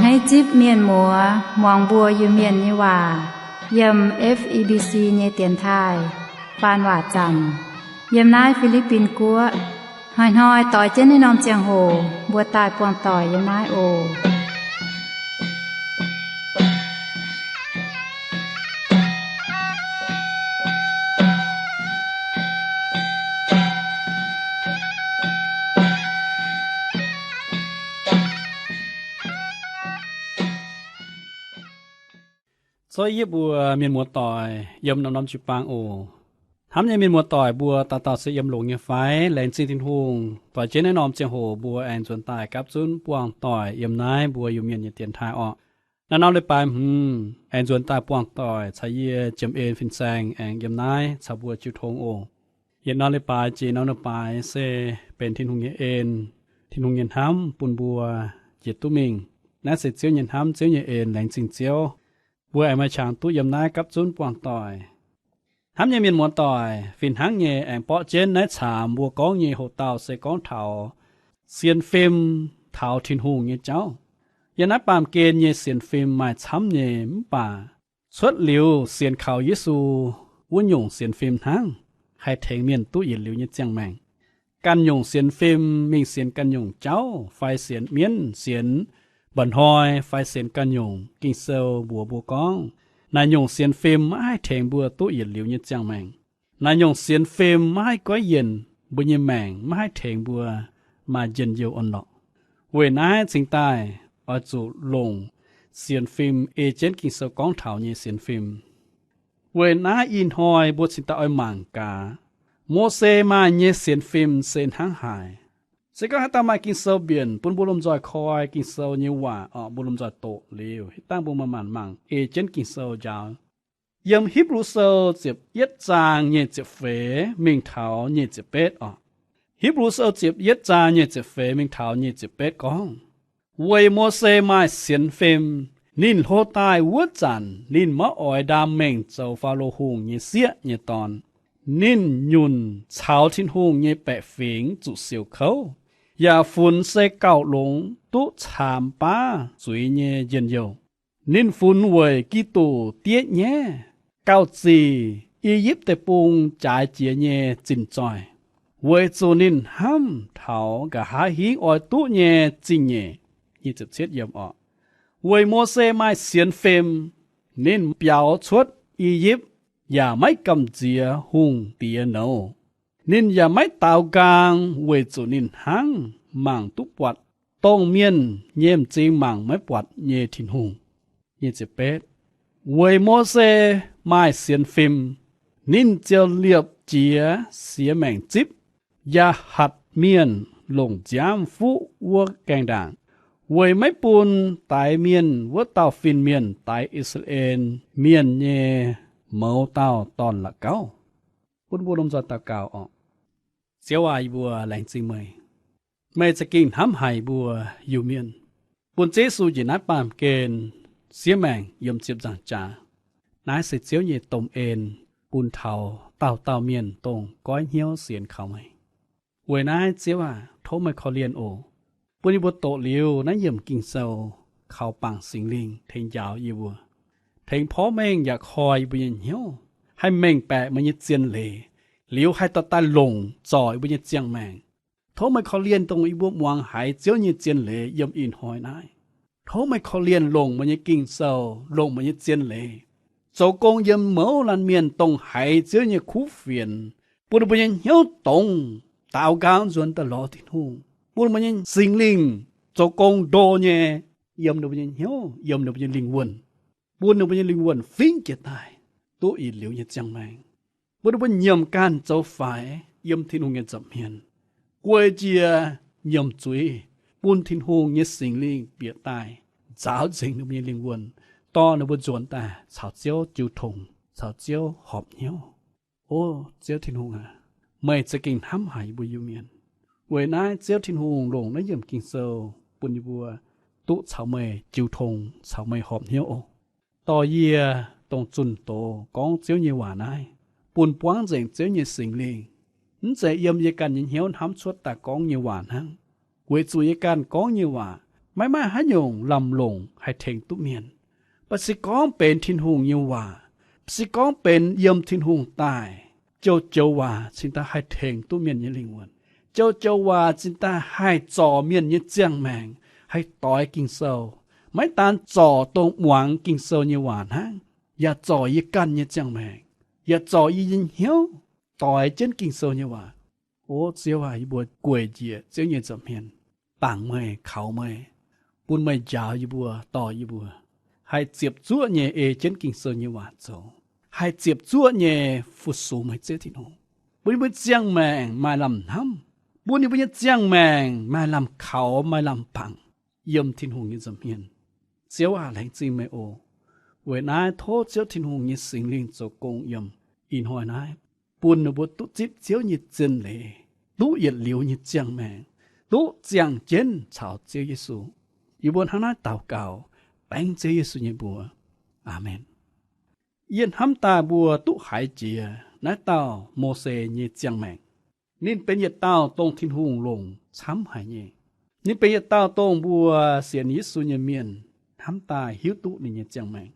Naaiv zipv mienh muoz muangx mbuo Iu-Mienh nyei waac yiem F E B C nyei dienx taaih faan waac zanc yiem naaiv Fi^li^bin Guoqv. Hnoi-hnoi doix jienv naaiv norm ziangh hoc mbuo daaih buangh doic yiem naaiv oc. Zorqv yie mbuo mienh muoz-doic yiem norm-norm jiu-baang oc. Hnamv nyei mienh muoz-doic mbuo dauh dauh se yiem longx nyei fai? Laengz zingh Tin-Hungh, doix jienv naaiv norm ziangh hoc mbuo aengx nzuonx daaih gapv zunv buangh doic yiem naaiv mbuo Iu-Mienh nyei dienx taaih orqc. Naaiv norm leiz-baaix hmz aengx nzuonx daaih buangh doic caux yie Jiem En fin-saeng aengx yiem naaiv caux mbuo jiu tong oc. Yietc norm leiz-baaix jiex norm leiz-baaix se benx Tin-Hungh nyei en, Tin-Hungh nyei hnamv bun mbuo jiex duqv mingh. Naaiv se Ziouv nyei hnamv, Ziouv nyei en, laengz zingh Ziouv. Mbuo aengx maaih qangx duqv yiem naaiv gapv zunv buangh doic. Hnamv nyei mienh muoz-doic, fih hnangv nyei aengx borqv jienv naaiv caamx mbuo gorngv nyei hoc-dauh se gorngv taux sienx fim taux Tin-Hungh nyei jauv. Yiem naaiv baamh gen nyei sienx fim maaih camv nyei, mv baac cuotv liuz sienx kaux Yesu wuov nyungc sienx fim hnangv haih tengx mienh duqv yietc liuz nyei ziangh maengc. Ganh nyungc sienx fim mingh sienx ganh nyungc jauv fai sienx mienv, sienx mba'hnoi fai sienx ganh nyungc, Ging-Sou mbuox mbuo gorngv naaic nyungc sienx fim maiv haih tengx mbuo duqv yietc liuz nyei ziangh maengc. Naaic nyungc sienx fim maiv haih goiv yienc mbuo nyei maengc, maiv haih tengx mbuo maaih njien-youh orn-lorqc. Weic naaiv cingx daaih oix zuqc longc sienx fim ei jienv Ging-Sou gorngv taux nyei sienx fim. Weic naaiv ih hnoi mbuo cingx daaih oix mangc gaax Mose maaih nyei sienx fim se hnangv haaix. Se gorngv haaix dauh maaih Ging-Sou mbienc bun mbuo lomh nzoih koi Ging-Sou nyei waac orqc, mbuo lomh nzoih doqc liuz, hitv dangh mbuo manc-manc mangc ei jienv Ging-Sou njaaux. Yiem Hipv^lu Sou ziepc yietv zaang nyic ziepc feix mingh taux nyic ziepc betv orqc. Hipv^lu Sou ziepc yietv zaang nyic ziepc feix mingh taux nyic ziepc betv gorngv, weic Mose maaih sienx fim, ninh hlo daaih wuov zanc ninh maiv oix ndaam mengh zoux Faalo Hungh nyei sieqv nyei dorn. Ninh nyunc caux Tin-Hungh nyei baeqc fingx zuqc siouc kouv, yaac funx se gauh longx duqv caamx baav zuiz nyei njien-youh. Ninh funx weic Giduc diev nyaiv, gauh zic I^yipv Deic-Bung jaaix jiex nyei zinh zoih, weic zuqc ninh hnamv taux nqa'haav hingv oix duqv nyei zingh nyeic. Weic Mose maaih sienx fim, ninh biaux cuotv I^yipv, yaac maiv gamh nziex hungh diex nouz. Ninh yaac maiv daaux nqaang weic zuqc ninh hnangv mangc duqv buatc dongh mienh nyei m'zing mangc maiv buatc nyei Tin-Hungh. Weic Mose maaih sienx fim, ninh ziouc liepc jiez siex maengc zipv, yaac hatc mienh longc nziaamv fuqv wuov gaengh ndaangc, weic maiv bun daix mienh wuov dauh fin-mienh daix I^saa^laa^en Mienh nyei mouz dauh dorn-la'gauv. Bun mbuo lomh nzoih daux gaux orqc. Ziouv aac, yie mbuo laengz zingh meih. Meih za'gengh hnamv haic mbuo Iu-Mienh, bun Ziouv Yesu njiec naaiv baamh gen siev maengc yiem ziepc nzaangc jaax. Naaiv se Ziouv nyei domh en bun taux dauh dauh mienh dongh goiv hnyouv sienx kaux meih. Weic naaiv Ziouv aac, tov meih korv-lienh oc. Bun yie mbuo doqc liuz naaiv yiemc Ging-Sou kaux bangc Singx Lingh tengx njaaux yie mbuo, tengx porv mengh yaac koi yie mbuo nyei hnyouv, haih mengh baeqc meih nyei zien leiz, liuz haih dorh daaih longc zorc yie mbuo nyei ziangh maengc. Tov meih korv-lienh dongh yie mbuo muangx haiz Ziouv nyei zien leiz yiem ih hnoi naaiv. Tov meih korv-lienh longc meih nyei Ging-Sou, longc meih nyei zien leiz, zoux gong yiem mouz laanh mienh dongh haiz Ziouv nyei kuv fienx, bun ninh mbuo nyei hnyouv dongz, daaux nqaang nzuonx daaih lorz Tin-Hungh, bun meih nyei Singx Lingh zoux gong ndo nyei yiem ninh mbuo nyei hnyouv, yiem ninh mbuo nyei lingh wuonh, bun ninh mbuo nyei lingh wuonh fingx jiez daaih duqv yietc liuz nyei ziangh maengc, bun ninh mbuo nyiemc ganh zoux faix yiem Tin-Hungh nyei nza'hmien, guei jiex nyiemc zuiz, bun Tin-Hungh nyei Singx Lingh bieqc daaih nzaaux nzengc ninh mbuo nyei lingh wuonh, dorh ninh mbuo nzuonx daaih caux Ziouv jiu tong, caux Ziouv horpc hnyouv. O Ziouv Tin-Hungh aac, meih za'gengh hnamv haic yie mbuo Iu-Mienh. Weic naaiv Ziouv Tin-Hungh longc naaiv yiemc Ging-Sou bun yie mbuo duqv caux meih jiu tong, caux meih horpc hnyouv oc. Dorh yie dongh zunh doz gorngv Ziouv nyei waac naaiv, bun buangv nzengc Ziouv nyei Singx Lingh, mv zeiz yiem yie ganh nyei hnyouv hnamv cuotv daaih gorngv nyei waac hnangv. Weic zuqc yie ganh gorngv nyei waac Maiv maaih haaix nyungc lamh longc haih tengx duqv mienh. Mv baac se gorngv benx Tin-Hungh nyei waac, se gorngv benx yiem Tin-Hungh daaih, joux-joux waac cingx daaih haih tengx duqv mienh nyei lingh wuonh. Joux-joux waac cingx daaih haih zorc mienh nyei ziangh maengc, haih doix Ging-Sou. Maiv daan zorc dongh muangx Ging-Sou nyei waac hnangv, yaac zorc yie ganh nyei ziangh maengc, yaac zorc yie nyei hnyouv, doix jienv Ging-Sou nyei waac. O Ziouv aac, yie mbuo gueic njiec Ziouv nyei nza'hmien, bangc meih, kaux meih, bun meih njaaux yie mbuo, dorh yie mbuo haih ziepc zuoqv nyei ei jienv Ging-Sou nyei waac zoux, haih ziepc zuoqv nyei fu-sux meih Ziouv Tin-Hungh, bun yie mbuo ziangh maengc maaih lamh hnamv, bun yie mbuo nyei ziangh maengc maaih lamh kaux, maaih lamh bangc yiem Tin-Hungh nyei nza'hmien. Ziouv aac, laengz zingh meih oc. Weic naaiv tov Ziouv Tin-Hungh nyei Singx Lingh zoux gong yiem ih hnoi naaiv, bun ninh mbuo duqv zipv Ziouv nyei zien leiz, duqv yietc liuz nyei ziangh maengc, duqv ziangh jienv caux Ziouv Yesu. Yie mbuo hnangv naaiv daux gaux, baengv Ziouv Yesu nyei mbuox. Aamen. Yie hnamv daaih mbuo duqv haiz jiex naaiv dauh Mose nyei ziangh maengc. Ninh benx yietc dauh dongh Tin-Hungh longc camv haic nyei. Ninh benx yietc dauh dongh mbuo sienx Yesu nyei mienh hnamv daaih hiuv duqv ninh nyei ziangh maengc.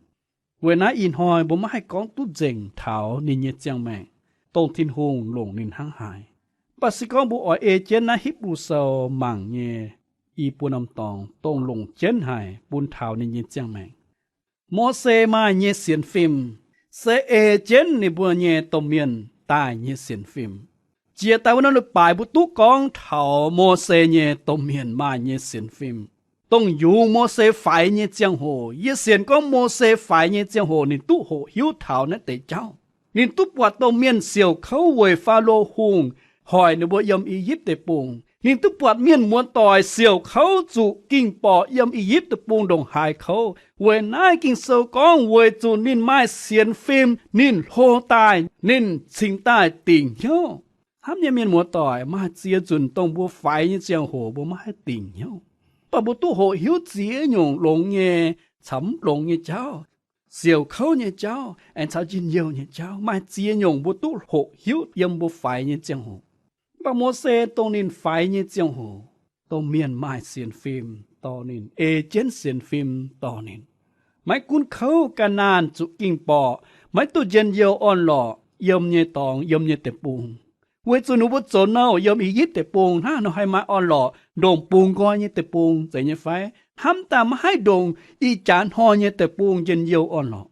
Weic naaiv ih hnoi mbuo maiv haih gorngv duqv nzengc taux ninh nyei ziangh maengc, dongh Tin-Hungh longc ninh hnangv haaix. Mv baac se gorngv mbuo oix ei jienv naaiv Hipv^lu Sou mangc nyei i buo norm dorngx dongh longc jienv haic bun taux ninh nyei ziangh maengc. Mose maaih nyei sienx fim se ei jienv ninh mbuo nyei domh mienh daaih nyei sienx fim. Jiex daaih wuov norm leiz-baaix mbuo duqv gorngv taux Mose nyei domh mienh maaih nyei sienx fim, dongh yungz Mose faix nyei ziangh hoc. Yie sienx gorngv Mose faix nyei ziangh hoc ninh duqv hoqc hiuv taux naaiv deix jauv. Ninh duqv buatc domh mienh siouc kouv weic Faalo Hungh hoic ninh mbuo yiem I^yipv Deic-Bung. Ninh duqv buatc mienh muoz-doic siouc kouv zuqc ging borqc yiem I^yipv Deic-Bung ndongc haaix kouv. Weic naaiv Ging-Sou gorngv weic zuqc ninh maaih sienx fim, ninh hlo daaih, ninh cingx daaih dingc hnyouv. Hnamv nyei mienh muoz-doic, maaih ziex nzunc dongh mbuo faix nyei ziangh hoc mbuo maiv haih dingc hnyouv. Mv baac mbuo duqv hoqc hiuv ziex nyungc longx nyei caux mv longx nyei jauv, siouc kouv nyei jauv, aengx caux njien-youh nyei jauv. Maaih ziex nyungc mbuo duqv hoqc hiuv yiem mbuo faix nyei ziangh hoc. Mv baac Mose dongh ninh faix nyei ziangh hoc, domh mienh maaih sienx fim dorh ninh, ei jienv sienx fim dorh ninh. Maiv gunv kouv, ga'naanh, zuqc ging borqc, maiv duqv njien-youh orn-lorqc yiem nyei dorngx, yiem nyei deic-bung, weic zuqc ninh mbuo zoux nouh yiem I^yipv Deic-Bung hnangv nor haih maaih orn-lorqc ndongc bungx nqoi nyei deic-bung, zeiz nyei fai? Hnamv daaih maiv haih ndongc ih jaax hnoi nyei deic-bung njien-youh orn-lorqc.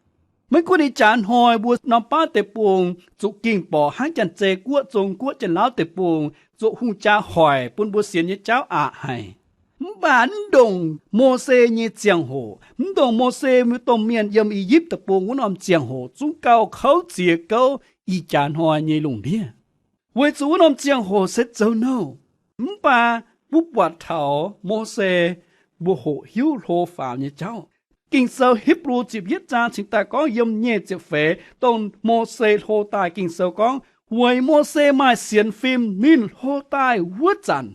Maiv gunv ih jaax hnoi mbuo norm baav deic-bung zuqc ging borqc hnangv Janx-Zei Guoqv, Zong Guoqv, Janx-Lauv Deic-Bung, zuqc hungh jaa hoic bun mbuo sienx nyei jauv aqc haic. Mv baac mv ndongc Mose nyei ziangh hoc, mv ndongc Mose mbuo domh mienh yiem I^yipv Deic-Bung wuov norm ziangh hoc zungv gauh kouv ziex gouv ih jaax hnoi nyei lungh ndiev. Weic zuqc wuov norm ziangh hoc se zoux nouh. Mv baac mbuo buatc taux Mose, mbuo hoqc hiuv hlo faaux nyei jauv. Ging-Sou Hipv^lu ziepc yietv zaang cingx daaih gorngv yiem nyic ziepc feix, dongh Mose hlo daaih, Ging-Sou gorngv, weic Mose maaih sienx fim, ninh hlo daaih wuov zanc,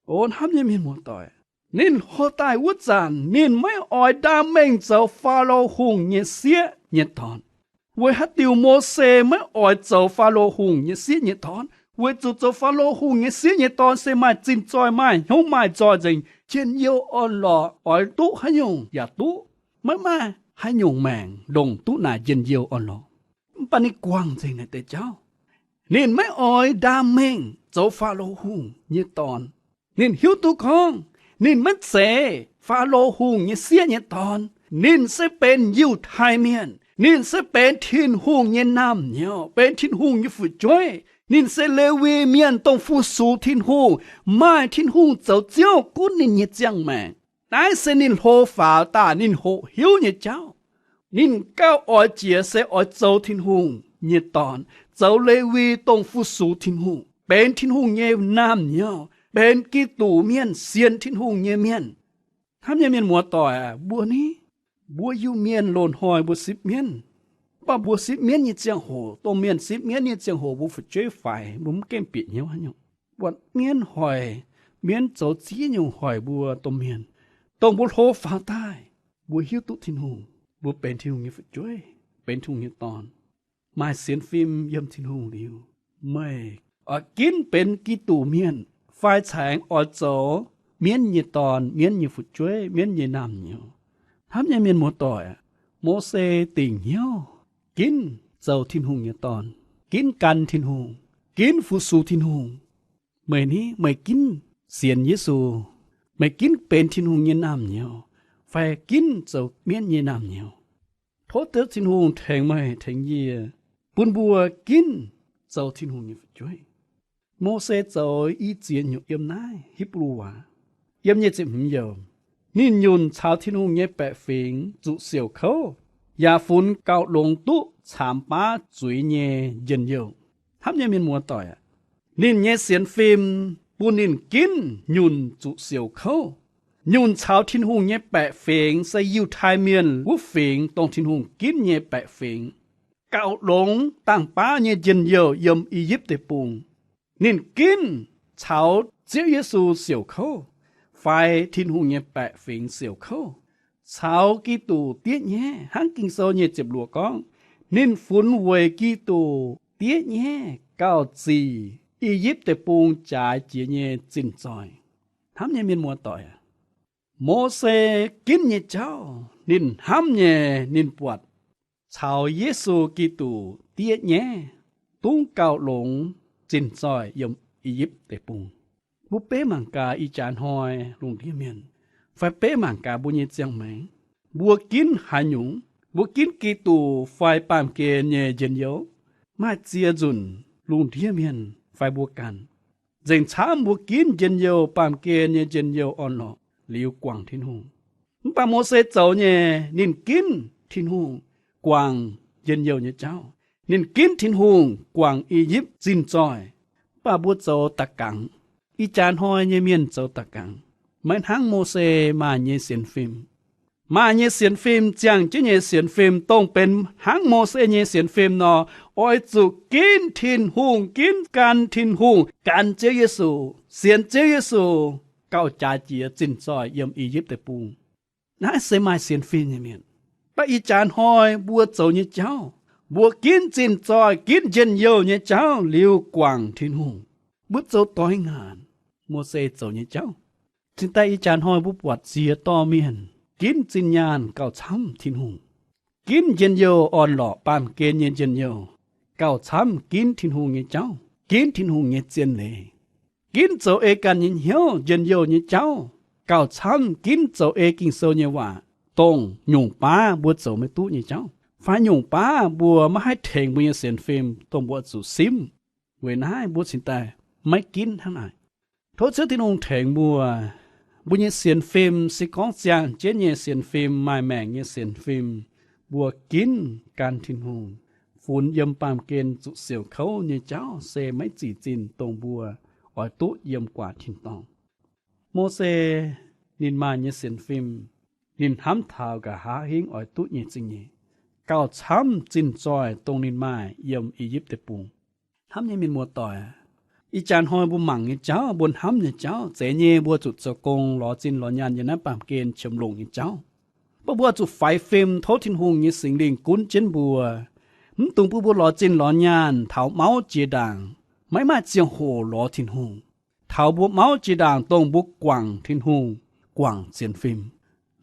o hnamv nyei mienh muoz-doic, ninh hlo daaih wuov zanc ninh maiv oix ndaam mengh zoux Faalo Hungh nyei sieqv nyei dorn. Weic haaix diuc Mose maiv oix zoux Faalo Hungh nyei sieqv nyei dorn? Weic zuqc zoux Faalo Hungh nyei sieqv nyei dorn se maaih zinh zoih, maaih hnyouv, maaih nzoih nzengc, njien-youh orn-lorqc, oix duqv haaix nyungc yaac duqv. Maiv maaih haaix nyungc maengc longc duqv naaic njien-youh orn-lorqc. Mv baac ninh guangc nzengc naaic deix jauv. Ninh maiv oix ndaam mengh zoux Faalo Hungh nyei dorn. Ninh hiuv duqv gorngv ninh maiv zeiz Faalo Hungh nyei sieqv nyei dorn. Ninh se benx Yiutai Mienh. Ninh se benx Tin-Hungh nyei naamh nyouz, benx Tin-Hungh nyei fu'jueiv. Ninh se Lewi Mienh, dongh fu-sux Tin-Hungh, maaih Tin-Hungh zoux Ziouv gunv ninh nyei ziangh maengc. Naaiv se ninh hlo faaux daaih ninh hoqc hiuv nyei jauv. Ninh gauh oix jiex se oix zoux Tin-Hungh nyei dorn, zoux Lewi, dongh fu-sux Tin-Hungh, benx Tin-Hungh nyei naamh nyouz, benx Giduc mienh, sienx Tin-Hungh nyei mienh. Hnamv nyei mienh muoz-doic aac, mbuo ni, mbuo Iu-Mienh loz-hnoi mbuo sipv mienv. Mv baac mbuo sipv mienv nyei ziangh hoc, domh mienh sipv mienv nyei ziangh hoc, mbuo fu'jueiv faix, mbuo mv gaengh bieqc hnyouv haaix nyungc. Buatc mienv hoic, mienv zoux ziex nyungc hoic mbuo domh mienh, dongh mbuo hlo faaux daaih, mbuo hiuv duqv Tin-Hungh, mbuo benx Tin-Hungh nyei fu'jueiv, benx Tin-Hungh nyei dorn, maaih sienx fim yiem Tin-Hungh liuz, meih oix ginv benx Giduc mienh fai caengx oix zoux mienv nyei dorn, mienv nyei fu'jueiv, mienv nyei naamh nyouz. Hnamv nyei mienh muoz-doic, Mose dingc hnyouv ginv zoux Tin-Hungh nyei dorn, ginv gan Tin-Hungh, ginv fu-sux Tin-Hungh. Meih ni, meih ginv sienx Yesu, meih ginv benx Tin-Hungh nyei naamh nyouz, fai ginv zoux mienv nyei naamh nyouz? Tov Ziouv Tin-Hungh tengx meih tengx yie, bun mbuo ginv zoux Tin-Hungh nyei fu'jueiv. Mose zoux i ziex nyungc yiem naaiv Hipv^lu waac. Yiem nyic ziepc hmz youc, ninh nyunc caux Tin-Hungh nyei baeqc fingx zuqc siouc kouv, yaac funx gauh longx duqv caamx baav zuiz nyei njien-youh. Hnamv nyei mienh muoz-doic aac, ninh nyei sienx fim bun ninh ginv nyunc zuqc siouc kouv. Nyunc caux Tin-Hungh nyei baeqc fingx se Yiutai Mienh wuov fingx, dongh Tin-Hungh ginv nyei baeqc fingx, gauh longx dangh baav nyei njien-youh yiem I^yipv Deic-Bung. Ninh ginv caux Ziouv Yesu siouc kouv, faix Tin-Hungh nyei baeqc fingx siouc kouv, caux Giduc diev nyaiv, hnangv Ging-Sou nyic ziepc luoqc gorngv, ninh funx weic Giduc diev nyaiv gauh zic I^yipv Deic-Bung jaaix jiex nyei zinh zoih. Hnamv nyei mienh muoz-doic aac, Mose ginv nyei jauv ninh hnamv nyei, ninh buatc caux Yesu Giduc diev nyaiv dungv gauh longx zinh zoih yiem I^yipv Deic-Bung. Mbuo beiv mangc gaax ih jaax hnoi lungh ndiev mienh, fai beiv mangc gaax mbuo nyei ziangh maengc, mbuo ginv haaix nyungc? Mbuo ginv Giduc fai baamh gen nyei njien-youh? Maaih ziex nzunc lungh ndiev mienh fai mbuo ganh, nzengc camv mbuo ginv njien-youh, baamh gen nyei njien-youh orn-lorqc liuz guangc Tin-Hungh. Mv baac Mose zoux nyei, ninh ginv Tin-Hungh guangc njien-youh nyei jauv. Ninh ginv Tin-Hungh guangc I^yipv zinh zoih. Mv baac mbuo zoux da'gangx. Ih jaax hnoi nyei mienh zoux da'gangx, maiv hnangv Mose maaih nyei sienx fim. Maaih nyei sienx fim, ziangh jienv nyei sienx fim, dongh benx hnangv Mose nyei sienx fim nor, oix zuqc ginv Tin-Hungh, ginv gan Tin-Hungh, gan Ziouv Yesu, sienx Ziouv Yesu, gauh jaaix jiex zinh zoih yiem I^yipv Deic-Bung. Naaiv se maaih sienx fim nyei mienh. Mv baac ih jaax hnoi mbuo zoux nyei jauv, mbuo ginv zinh zoih, ginv njien-youh nyei jauv liuz guangc Tin-Hungh. Mbuo zoux doix ngaanc Mose zoux nyei jauv. Cingx daaih ih jaax hnoi mbuo buatc ziex dorh mienh ginv zinh nyaanh gauh camv Tin-Hungh, ginv njien-youh orn-lorqc baamh gen nyei njien-youh gauh camv ginv Tin-Hungh nyei jauv, ginv Tin-Hungh nyei zien leiz, ginv zoux ei ganh nyei hnyouv njien-youh nyei jauv gauh camv ginv zoux ei Ging-Sou nyei waac, dongh nyungc baav mbuo zoux maiv duqv nyei jauv, fai nyungc baav mbuo maiv haih tengx mbuo nyei sienx fim, dongh mbuo zuqc simv. Weic naaiv mbuo cingx daaih maiv ginv hnangv naaic. Tov Ziouv Tin-Hungh tengx mbuo. Mbuo nyei sienx fim, se gorngv ziangh jienv nyei sienx fim, maaih maengc nyei sienx fim, mbuo ginv gan Tin-Hungh, funx yiem baamh gen zuqc siouc kouv nyei jauv se maiv zic zinh dongh mbuo oix duqv yiem guaax tin-dorngh. Mose ninh maaih nyei sienx fim, ninh hnamv taux nqa'haav hingv oix duqv nyei zingh nyeic, gauh camv zinh zoih dongh ninh maaih yiem I^yipv Deic-Bung. Hnamv nyei mienh muoz-doic, ih jaax hnoi mbuo mangc nyei jauv, mbuo hnamv nyei jauv, zeiz nyei mbuo zuqc zoux gong lorz zinh lorz nyaanh yiem naaiv baamh gen qiemx longc nyei jauv. Mv baac mbuo zuqc faix fim tov Tin-Hungh nyei Singx Lingh gunv jienv mbuo. Mv dungx bun mbuo lorz zinh lorz nyaanh taux mauv jiex ndaangc, maiv maaih ziangh hoc lorz Tin-Hungh. Taux mbuo mauv jiex ndaangc dongh mbuo guangc Tin-Hungh, guangc sienx fim,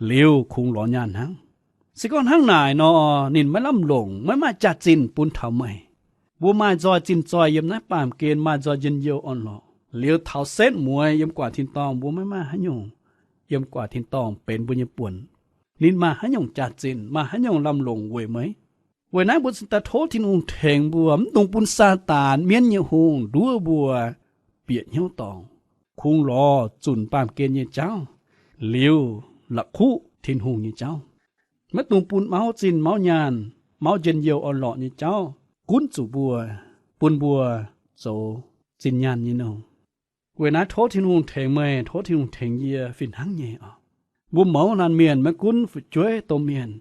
liuz kungx lorz nyaanh hnangv. Se gorngv hnangv naaic nor, ninh maiv lamh longc, maiv maaih jaax-zinh bun taux meih. Mbuo maaih nzoih zinh zoih yiem naaiv baamh gen, maaih nzoih njien-youh orn-lorqc, liuz taux setv mueiz yiem guaax tin-dorngh mbuo maiv maaih haaix nyungc yiem guaax tin-dorngh benx mbuo nyei buonc. Ninh maaih haaix nyungc jaax-zinh, maaih haaix nyungc lamh longc weic meih? Weic naaiv mbuo cingx daaih tov Tin-Hungh tengx mbuo, mv dungx bun Saadaan, mienv nyei hungh, nduov mbuo bieqc hnyouv dorngc, kungx lorz zunc baamh gen nyei jauv, liuz la'kuqv Tin-Hungh nyei jauv. Maiv dungx bun mauv zinh mauv nyaanh, mauv njien-youh orn-lorqc nyei jauv gunv zuqc mbuo, bun mbuo zoux zinh nyaanh nyei nouh. Weic naaiv tov Tin-Hungh tengx meih, tov Tin-Hungh tengx yie fih hnangv nyei oc. Mbuo mouz laanh mienh maiv gunv fu'jueiv domh mienh,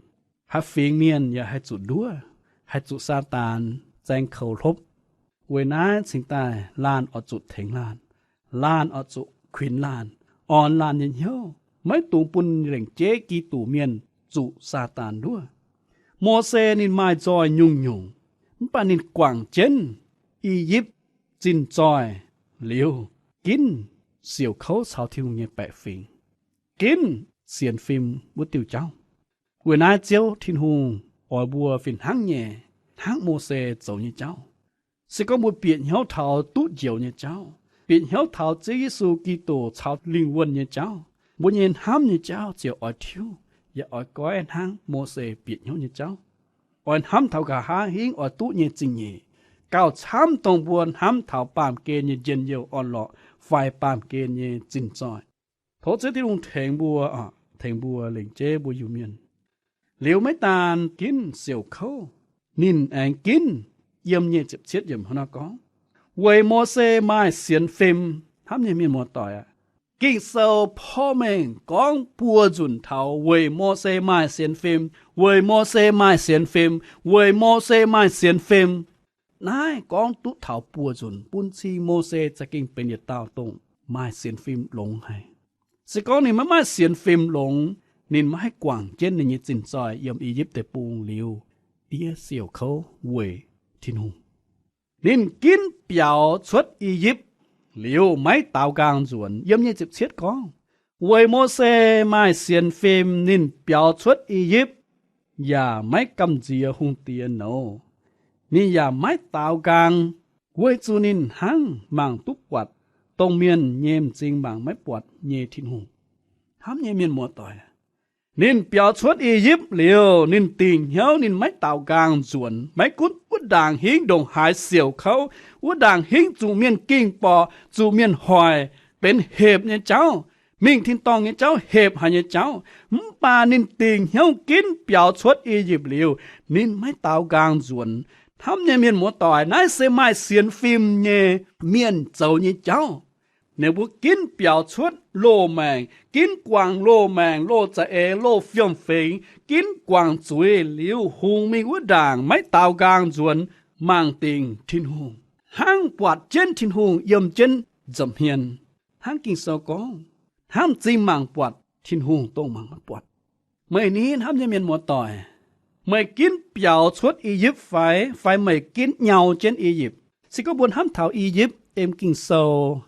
haih fingx mienh yaac haih zuqc nduov, haih zuqc Saadaan zaeng koux hlopv. Weic naaiv cingx daaih laanh oix zuqc tengx laanh, laanh oix zuqc kuinx laanh, orn laanh nyei hnyouv, maiv dungx bun lengc jeiv Giduc Mienh zuqc Saadaan nduov. Mose ninh maaih nzoih nyungc-nyungc, mv baac ninh guangc jienv I^yipv zinh zoih liuz, ginv siouc kouv caux Tin-Hungh nyei baeqc fingx, ginv sienx fim wuov diuh jauv. Weic naaiv Ziouv Tin-Hungh oix mbuo fih hnangv nyei, hnangv Mose zoux nyei jauv. Se gorngv mbuo bieqc hnyouv taux duqv njoux nyei jauv, bieqc hnyouv taux Ziouv Yesu Giduc caux lingh wuonh nyei jauv, mbuo nyei hnamv nyei jauv ziouc oix tiuv, yaac oix goiv hnangv Mose bieqc hnyouv nyei jauv. Oix hnamv taux nqa'haav hingv oix duqv nyei zingh nyeic, gauh camv dongh mbuo hnamv taux baamh gen nyei njien-youh orn-lorqc fai baamh gen nyei zinh zoih. Tov Ziouv Tin-Hungh tengx mbuo, tengx mbuo lengc jeiv mbuo Iu-Mienh. Liuz maiv daan ginv siouc kouv, ninh aengx ginv yiem nyic ziepc cietv yiemc hnangv naaiv gorngv, weic Mose maaih sienx fim. Hnamv nyei mienh muoz-doic aac, Ging-Sou porv mengh gorngv buo nzunc taux weic Mose maaih sienx fim, weic Mose maaih sienx fim, weic Mose maaih sienx fim. Naaiv gorngv duqv taux buo nzunc, bun cing Mose za'gengh benx yietc dauh dongh maaih sienx fim longx haic. Se gorngv ninh maiv maaih sienx fim longx, ninh maiv haih guangc jienv ninh nyei zinh zoih yiem I^yipv Deic-Bung liuz, diev siouc kouv weic Tin-Hungh. Ninh ginv biaux cuotv I^yipv liuz maiv daaux nqaang nzuonx. Yiem nyic ziepc cietv gorngv, weic Mose maaih sienx fim, ninh biaux cuotv I^yipv yaac maiv gamh nziex hungh diex nouz. Ninh yaac maiv daaux nqaang, weic zuqc ninh hnangv mangc duqv buatc dongh mienh nyei m'zing mangc maiv buatc nyei Tin-Hungh. Hnamv nyei mienh muoz-doic, ninh biaux cuotv I^yipv liuz, ninh dingc hnyouv ninh maiv daaux nqaang nzuonx. Maiv gunv wuov ndaangc hingv ndongc haaix siouc kouv, wuov ndaangc hingv zuqc mienh ging borqc, zuqc mienh hoic, benx hepc nyei jauv, mingh tin-dorngh nyei jauv, hepc haic nyei jauv, mv baac ninh dingc hnyouv ginv biaux cuotv I^yipv liuz, ninh maiv daaux nqaang nzuonx. Hnamv nyei mienh muoz-doic, naaiv se maaih sienx fim nyei mienh zoux nyei jauv. Ninh mbuo ginv biaux cuotv loz-maengc, ginv guangc loz-maengc, loz-za'eix, loz-fiem-fingx, ginv guangc zuiz liuz, hungx mingh wuov ndaangc maiv daaux nqaang nzuonx mangc dingc Tin-Hungh, hnangv buatc jienv Tin-Hungh yiem jienv nza'hmien, hnangv Ging-Sou gorngv, hnangv m'zing mangc buatc Tin-Hungh dongh mangc maiv buatc. Meih ni hnamv nyei mienh muoz-doic, meih ginv biaux cuotv I^yipv fai, fai meih ginv nyau jienv I^yipv? Se gorngv mbuo hnamv taux I^yipv, em Ging-Sou,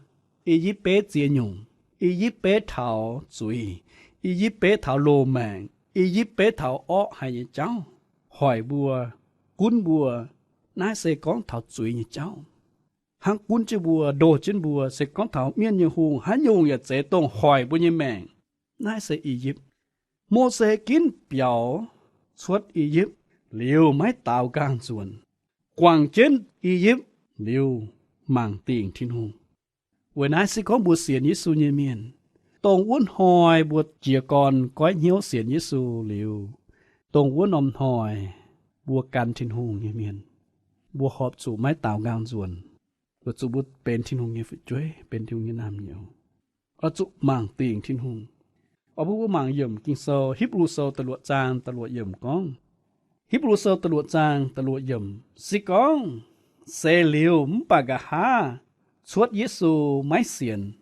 I^yipv beiv ziex nyungc. I^yipv beiv taux zuiz. I^yipv beiv taux loz-maengc. I^yipv beiv taux orqv haic nyei jauv, hoic mbuo, gunv mbuo. Naaiv se gorngv taux zuiz nyei jauv, hnangv gunv jienv mbuo, ndoh jienv mbuo. Se gorngv taux mienh nyei hungh, haaix nyungc yaac zeiz dongh hoic mbuo nyei maengc. Naaiv se I^yipv. Mose ginv biaux cuotv I^yipv liuz maiv daaux nqaang nzuonx, guangc jienv I^yipv liuz mangc dingc Tin-Hungh. Weic naaiv se gorngv mbuo sienx Yesu nyei mienh, dongh wuov hnoi mbuo jiez gorn goiv hnyouv sienx Yesu liuz, dongh wuov norm hnoi mbuo gan Tin-Hungh nyei mienh, mbuo horpc zuqc maiv daaux nqaang nzuonx, weic zuqc mbuo benx Tin-Hungh nyei fu'jueiv, benx Tin-Hungh nyei naamh nyouz, oix zuqc mangc dingc Tin-Hungh. Oix bun mbuo mangc yiemc Ging-Sou, Hipv^lu Sou da'luoqc zaang da'luoqc yiemc gorngv, Hipv^lu Sou da'luoqc zaang da'luoqc yiemc, se gorngv seix liuz mv baac nqa'haav cuotv Yesu maiv sienx,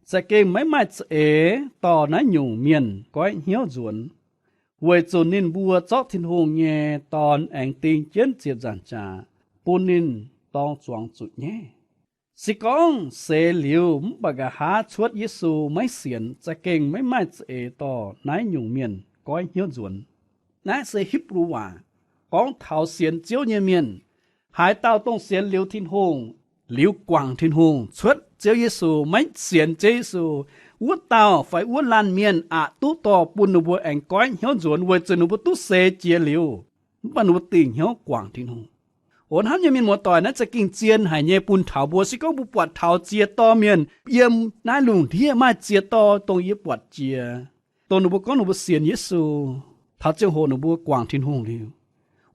za'gengh maiv maaih za'eix dorh naaiv nyungc mienh goiv hnyouv nzuonx, weic zuqc ninh mbuo zorqv Tin-Hungh nyei Dorn aengx ding jienv ziepc nzaangc jaax bun ninh dorng zuangx zuqc nyaiv. Se gorngv seix liuz mv baac nqa'haav cuotv Yesu maiv sienx, za'gengh maiv maaih za'eix dorh naaiv nyungc mienh goiv hnyouv nzuonx. Naaiv se Hipv^lu waac gorngv taux sienx Ziouv nyei mienh. Haaix dauh dongh sienx liuz Tin-Hungh, liuz guangc Tin-Hungh, cuotv Ziouv Yesu, maiv sienx Ziouv Yesu, wuov dauh fai wuov laanh mienh aqc duqv dorh bun ninh mbuo aengx goiv hnyouv nzuonx weic zuqc ninh mbuo duqv seix jiex liuz, mv baac ninh mbuo dingc hnyouv guangc Tin-Hungh. O hnamv nyei mienh muoz-doic, naaiv za'gengh zien haic nyei bun taux mbuo. Se gorngv mbuo buatc taux ziex dorh mienh yiem naaiv lungh ndiev maaih ziex dorh dongh yie buatc jiex, dongh ninh mbuo gorngv ninh mbuo sienx Yesu, taux ziangh hoc ninh mbuo guangc Tin-Hungh liuz,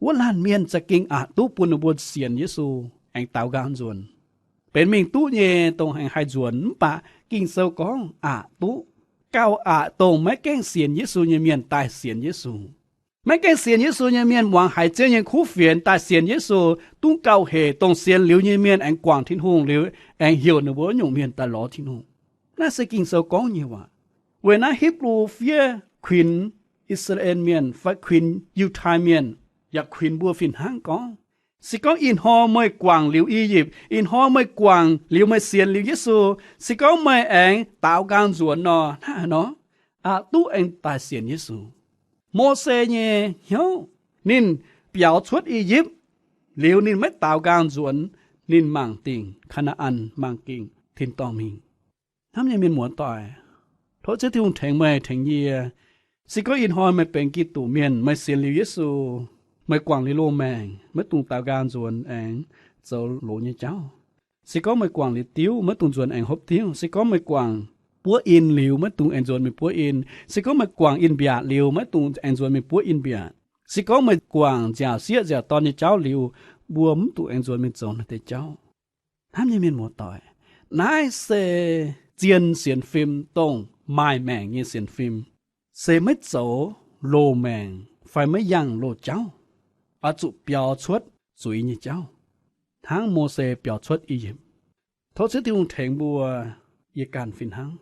wuov laanh mienh za'gengh aqc duqv bun ninh mbuo sienx Yesu aengx daaux nqaang nzuonx, benx mingh duqv nyei dongh aengx haih nzuonx. Mv baac Ging-Sou gorngv aqc duqv, gauh aqc dongh maiv gaengh sienx Yesu nyei mienh daaih sienx Yesu. Maiv gaengh sienx Yesu nyei mienh muangx haiz Ziouv nyei kuv fienx daaih sienx Yesu, duqv gauh hec dongh sienx liuz nyei mienh aengx guangc Tin-Hungh liuz, aengx heuc ninh mbuo wuov nyungc mienh daaih lorz Tin-Hungh. Naaiv se Ging-Sou gorngv nyei waac. Weic naaiv Hipv^lu fiev kuinx I^saa^laa^en Mienh fai kuinx Yiutai Mienh, yaac kuinx mbuo fih hnangv gorngv, Se gorngv ih hnoi meih guangc liuz I^yipv, ih hnoi meih guangc liuz meih sienx liuz Yesu, se gorngv meih aengx daaux nqaang nzuonx nor, hnangv haaix nor aqc duqv aengx daaih sienx Yesu? Mose nyei hnyouv, ninh biaux cuotv I^yipv liuz, ninh maiv daaux nqaang nzuonx, ninh mangc dingc Kaa^naa^an, mangc dingc tin-dorngh mingh. Hnamv nyei mienh muoz-doic, tov Ziouv Tin-Hungh tengx meih tengx yie. Se gorngv ih hnoi meih benx Giduc Mienh, meih sienx liuz Yesu, meih guangc liuz loz-maengc, maiv dungx daaux nqaang nzuonx aengx zoux loz nyei jauv. Se gorngv meih guangc liuz diuv, maiv dungx nzuonx aengx hopv diuv. Se gorngv meih guangc buov in liuz, maiv dungx aengx nzuonx mingh buov in. Se gorngv meih guangc in-mbiatc liuz, maiv dungx aengx nzuonx mingh buov in-mbiatc. Se gorngv meih guangc nziaauc sieqv nziaauc dorn nyei jauv liuz, mbuo mv dungx aengx nzuonx mingh zoux naaiv deix jauv. Hnamv nyei mienh muoz-doic, naaiv se zien sienx fim, dongh maaih maengc nyei sienx fim, se maiv zoux loz-maengc fai maiv yangh loz-jauv, oix zuqc biaux cuotv zuiz nyei jauv, hnangv Mose biaux cuotv I^yipv. Tov Ziouv Tin-Hungh tengx mbuo, yie ganh fih hnangv,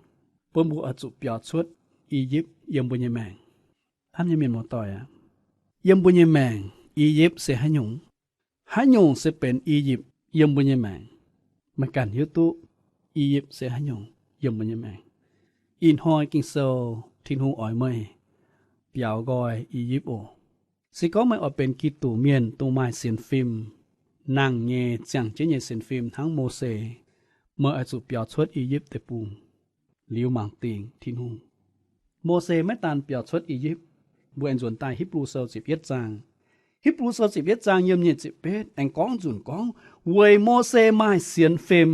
bun mbuo oix zuqc biaux cuotv I^yipv yiem mbuo nyei maengc. Hnamv nyei mienh muoz-doic aac, yiem mbuo nyei maengc I^yipv se haaix nyungc? Haaix nyungc se benx I^yipv yiem mbuo nyei maengc? Meih ganh hiuv duqv I^yipv se haaix nyungc yiem mbuo nyei maengc. Ih hnoi Ging-Sou, Tin-Hungh oix meih biaux nqoi I^yipv oc. Se gorngv meih oix benx Giduc Mienh, dongh maaih sienx fim, nangh nyei, ziangh jienv nyei sienx fim hnangv Mose, meih oix zuqc biaux cuotv I^yipv Deic-Bung liuz mangc dingc Tin-Hungh. Mose maiv daan biaux cuotv I^yipv. Mbuo aengx nzuonx daaih Hipv^lu Sou ziepc yietv zaang. Hipv^lu Sou ziepc yietv zaang yiem nyic ziepc betv aengx gorngv nzunc gorngv weic Mose maaih sienx fim.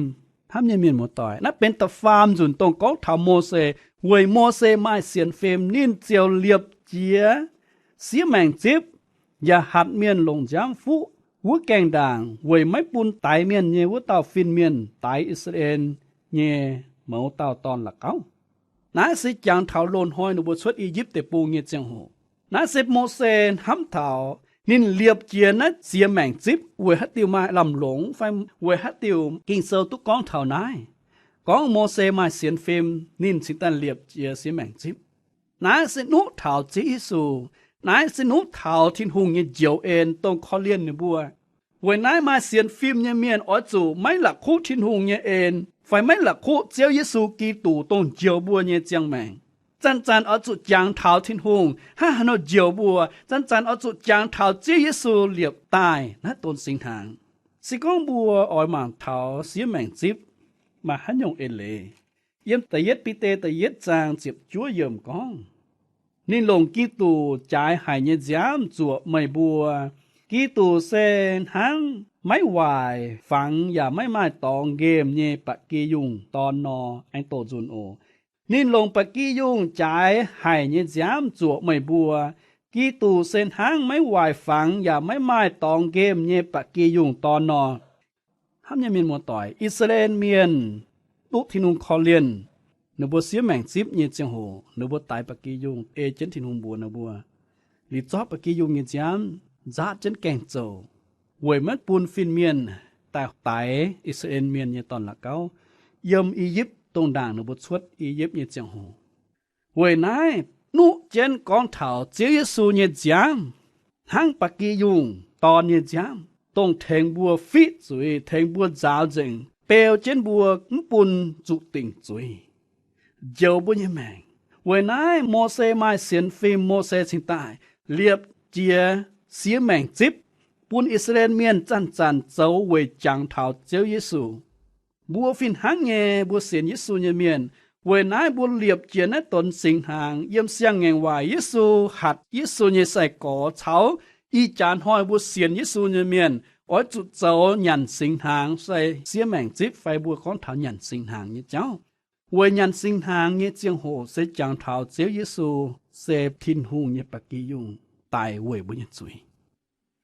Hnamv nyei mienh muoz-doic, naaiv benx da'faam nzunc dongh gorngv taux Mose. Weic Mose maaih sienx fim, ninh ziouc liepc jiez siev maengc zipv, yaac hatc mienh longc nziaamv fuqv wuov gaengh ndaangc weic maiv bun daix mienh nyei wuov dauh fin-mienh daix I^saa^laa^en nyei mouz dauh dorn-la'gauv. Naaiv se jangx taux loz-hnoi ninh mbuo cuotv I^yipv Deic-Bung nyei ziangh hoc. Naaiv se Mose hnamv taux ninh liepc jiez naaiv ziex maengc zipv weic haaix diuc maaih lamh longc fai weic haaix diuc Ging-Sou duqv gorngv taux naaiv. Gorngv Mose maaih sienx fim, ninh cingx daaih liepc jiez siev maengc zipv. Naaiv se nuqv taux Ziouv Yesu. Naaiv se nuqv taux Tin-Hungh nyei njoux en dongh korv-lienh ninh mbuo. Weic naaiv maaih sienx fim nyei mienh oix zuqc maiv la'kuqv Tin-Hungh nyei en, fai maiv la'kuqv Ziouv Yesu Giduc dongh njoux mbuo nyei ziangh maengc. Zanc-zanc oix zuqc jangx taux Tin-Hungh hnangv haaix nor njoux mbuo. Zanc-zanc oix zuqc jangx taux Ziouv Yesu liepc daaih naaiv donx singx hnaangx. Se gorngv mbuo oix mangc taux siev maengc zipv maaih haaix nyungc eix leiz, yiem da'yietv Bide da'yietv zaang ziepc juov yiemc gorngv, ninh longc Giduc jaaix haic nyei nziaamv zuoqc meih mbuo. Giduc se hnangv maiv waaic fangx yaac maiv maaih dorngx nqemh nyei ba'gi yungh dorn nor. Aengx doqc nzunc oc. Ninh longc ba'gi yungh jaaix haic nyei nziaamv zuoqc meih mbuo. Giduc se hnangv maiv waaic fangx yaac maiv maaih dorngx nqemh nyei ba'gi yungh dorn nor. Hnamv nyei mienh muoz-doic, I^saa^laa^en Mienh duqv Tin-Hungh korv-lienh, ninh mbuo siev maengc zipv nyei ziangh hoc, ninh mbuo daix ba'gi yungh ei jienv Tin-Hungh mbuox ninh mbuo, liuz zorqv ba'gi yungh nyei nziaamv nzaatv jienv gaengh zoux, weic maiv bun fin-mienh daaih daix I^saa^laa^en Mienh nyei dorn-la'gauv yiem I^yipv, dongh ndaangc ninh mbuo cuotv I^yipv nyei ziangh hoc. Weic naaiv nuqv jienv gorngv taux Ziouv Yesu nyei nziaamv hnangv ba'gi yungh dorn nyei nziaamv, dongh tengx mbuo fiqv zuiz, tengx mbuo nzaaux nzengc, beu jienv mbuo mv bun zuqc dingc zuiz, njoux mbuo nyei maengc. Weic naaiv Mose maaih sienx fim, Mose cingx daaih liepc jiez siev maengc zipv, bun I^saa^laa^en Mienh zanc-zanc zoux weic jangx taux Ziouv Yesu. Mbuo fih hnangv nyei, mbuo sienx Yesu nyei mienh. Weic naaiv mbuo liepc jiez naaiv donx singx hnaangx, yiem siang-ngaengc waaic Yesu, hatc Yesu nyei sai-gorx caux ih jaax hnoi mbuo sienx Yesu nyei mienh oix zuqc zoux nyanc singx hnaangx fai siev maengc zipv fai mbuo gorngv taux nyanc singx hnaangx nyei jauv. Weic nyanc singx hnaangx nyei ziangh hoc se jangx taux Ziouv Yesu se Tin-Hungh nyei ba'gi yungh daic weic mbuo nyei zuiz.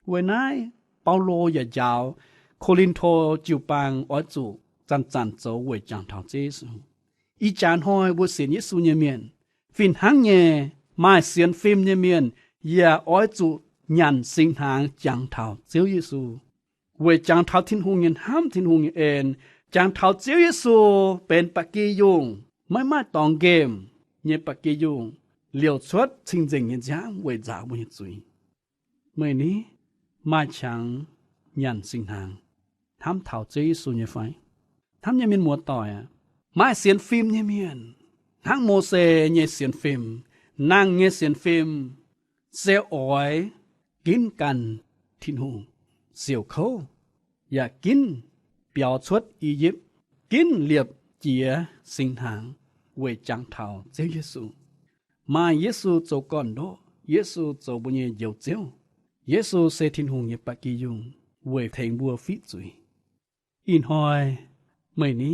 Weic naaiv Baulo yaac njaaux Ko^lin^to jiu-baang oix zuqc zanc-zanc zoux weic jangx taux Ziouv Yesu. Ih jaax hnoi mbuo sienx Yesu nyei mienh fih hnangv nyei, maaih sienx fim nyei mienh yaac oix zuqc nyanc singx hnaangx jangx taux Ziouv Yesu, weic jangx taux Tin-Hungh nyei hnamv, Tin-Hungh nyei en, jangx taux Ziouv Yesu benx ba'gi yungh, maiv maaih dorngx nqemh nyei ba'gi yungh, liouc cuotv cing-nzengc nyei nziaamv weic nzaaux mbuo nyei zuiz. Meih ni, maaih qangx nyanc singx hnaangx, hnamv taux Ziouv Yesu nyei fai? Hnamv nyei mienh muoz-doic aac, maaih sienx fim nyei mienh, hnangv Mose nyei sienx fim, nangh nyei sienx fim, se oix ginv ganh Tin-Hungh, siouc kouv, yaac ginv biaux cuotv I^yipv, ginv liepc jiez singx hnaangx weic jangx taux Ziouv Yesu. Maaih Yesu zoux gorn-ndoqv, Yesu zoux mbuo nyei Njoux Ziouv. Yesu se Tin-Hungh nyei ba'gi yungh weic tengx mbuo fiqv zuiz. Ih hnoi meih ni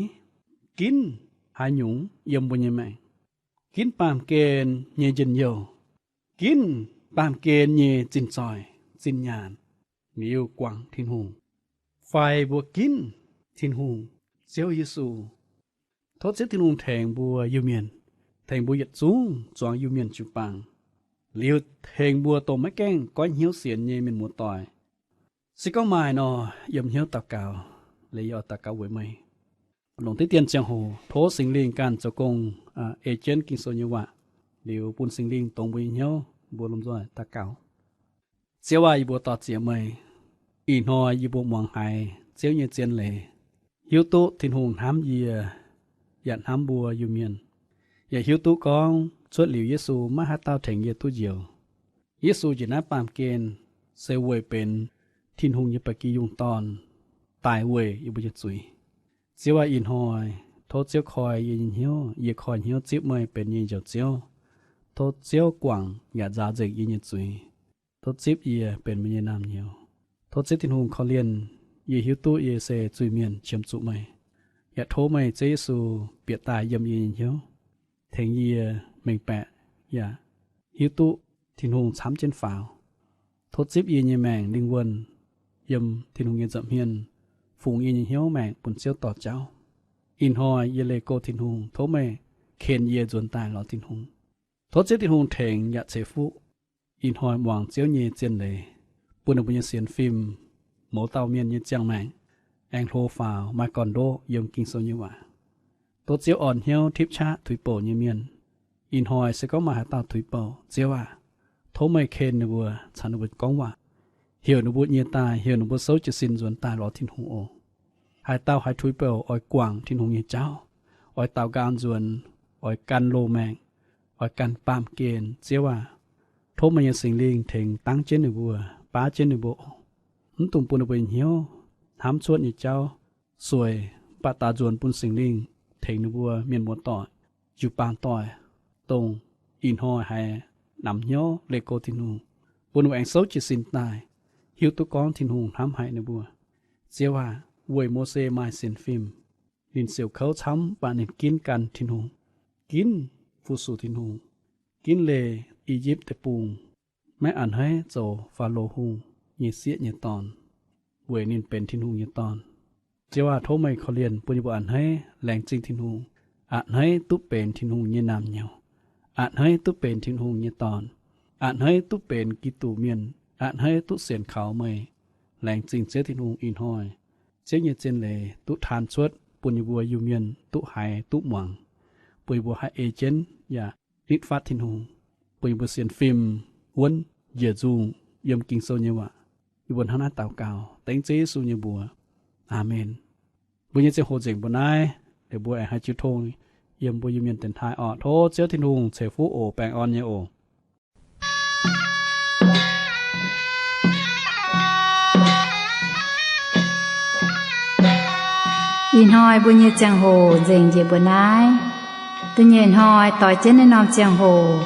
ginv haaix nyungc yiem mbuo nyei maengc? Ginv baamh gen nyei njien-youh, ginv baamh gen nyei zinh zoih, zinh nyaanh, liuz guangc Tin-Hungh, fai mbuo ginv Tin-Hungh, Ziouv Yesu? Tov Ziouv Tin-Hungh tengx mbuo Iu-Mienh, tengx mbuo yietc zungv zuangx Iu-Mienh jiu-baang, liuz tengx mbuo dongh maiv gaengh goiv hnyouv sienx nyei mienh muoz-doic. Se gorngv maaih nor, yiem hnyouv daux gaux. Liuz yie oix daux gaux weic meih. Longc diqv dien ziangh hoc tov Singx Lingh ganh zoux gong ei jienv Ging-Sou nyei waac, liuz bun Singx Lingh dongz mbuo nyei hnyouv. Mbuo lomh nzoih daux gaux. Ziouv aac, yie mbuo dor-ziec meih. Ih hnoi yie mbuo muangx haiz Ziouv nyei zien leiz, hiuv duqv Tin-Hungh hnamv yie, yaac hnamv mbuo Iu-Mienh, yaac hiuv duqv gorngv cuotv liuz Yesu maiv haaix dauh tengx yie duqv njoux. Yesu njiec naaiv baamh gen se weic benx Tin-Hungh nyei ba'gi yungh dorn daaih weic yie mbuo nyei zuiz. Ziouv aac, ih hnoi tov Ziouv koi yie nyei hnyouv, yie koi hnyouv zipv meih benx yie nyei Njoux Ziouv. Tov Ziouv guangc yaac nzaaux nzengc yie nyei zuiz. Tov zipv yie benx meih nyei naamh nyouz. Tov Ziouv Tin-Hungh korv-lienh yie hiuv duqv yie se zuiz-mienh qiemx zuqc meih. Yaac tov meih Ziouv Yesu bieqc daaih yiem yie nyei hnyouv, tengx yie mengh baeqc yaac hiuv duqv Tin-Hungh camv jienv faaux. Tov zipv yie nyei maengc lingh wuonh yiem Tin-Hungh nyei nza'hmien, fungx yie nyei hnyouv maengc bun Ziouv dorh jauv. Ih hnoi yie leih go Tin-Hungh, tov meih ken yie nzuonx daaih lorz Tin-Hungh. Tov Ziouv Tin-Hungh tengx yaac ceix fuqv ih hnoi muangx Ziouv nyei zien leiz, bun ninh mbuo nyei sienx fim, mouz dauh mienh nyei ziangh maengc, aengx hlo faaux maaih gorn-ndoqv yiem Ging-Sou nyei waac. Tov Ziouv orn hnyouv tipv qaqv tuix bouc nyei mienh. Ih hnoi se gorngv maaih haaix dauh tuix bouc, Ziouv aac, tov meih ken ninh mbuo caux ninh mbuo gorngv waac, heuc ninh mbuo nyie daaih, heuc ninh mbuo souv jiez sin nzuonx daaih lorz Tin-Hungh oc. Haaix dauh haiz tuix bouc oix guangc Tin-Hungh nyei jauv, oix daux nqaang nzuonx, oix gan loz-maengc, oix gan baamh gen, Ziouv aac, tov meih nyei Singx Lingh tengx dangv jienv ninh mbuo, baav jienv ninh mbuo oc. Mv dungx bun ninh mbuo nyei hnyouv hnamv cuotv nyei jauv sueix, mv baac daaih nzuonx bun Singx Lingh tengx ninh mbuo mienh muoz-doic, jiu-baang doic, dongh ih hnoi haiz namx hnyouv leih go Tin-Hungh, bun ninh mbuo aengx souv jiez sin daaih, hiuv duqv gorngv Tin-Hungh hnamv haic ninh mbuo. Ziouv aac, weic Mose maaih sienx fim, ninh siouc kouv camv, mv baac ninh ginv gan Tin-Hungh, ginv fu-sux Tin-Hungh, ginv leih I^yipv Deic-Bung, maiv a'hneiv zoux Faalo Hungh nyei sieqv nyei dorn, weic ninh benx Tin-Hungh nyei Dorn. Ziouv aac, tov meih korv-lienh bun yie mbuo a'hneiv laengz zingh Tin-Hungh, a'hneiv duqv benx Tin-Hungh nyei naamh nyouz, a'hneiv duqv benx Tin-Hungh nyei dorn, a'hneiv duqv benx Giduc Mienh, a'hneiv duqv sienx kaux meih. Laengz zingh Ziouv Tin-Hungh ih hnoi Ziouv nyei zien leiz duqv taan cuotv bun yie mbuo Iu-Mienh duqv haiz duqv muangx, bun yie mbuo haih ei jienv yaac nitv fatv Tin-Hungh, bun yie mbuo sienx fim wuonv njiec nzungh yiem Ging-Sou nyei waac. Yie mbuo hnangv naaiv daux gaux dengv Ziouv Yesu nyei mbuox. Aamen. Mbuo nyei ziangh hoc nzengc mbuo naaiv, liuz mbuo aengx haih jiu tong yiem mbuo Iu-Mienh dienx taaih orqc. Tov Ziouv Tin-Hungh ceix fuqv oc, baengh orn nyei oc. Ih hnoi mbuo nyei ziangh hoc nzengc njiec mbuo naaiv. Da'nyeic hnoi doix jienv naaiv norm ziangh hoc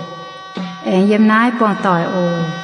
aengx yiem naaiv buangh doic oc.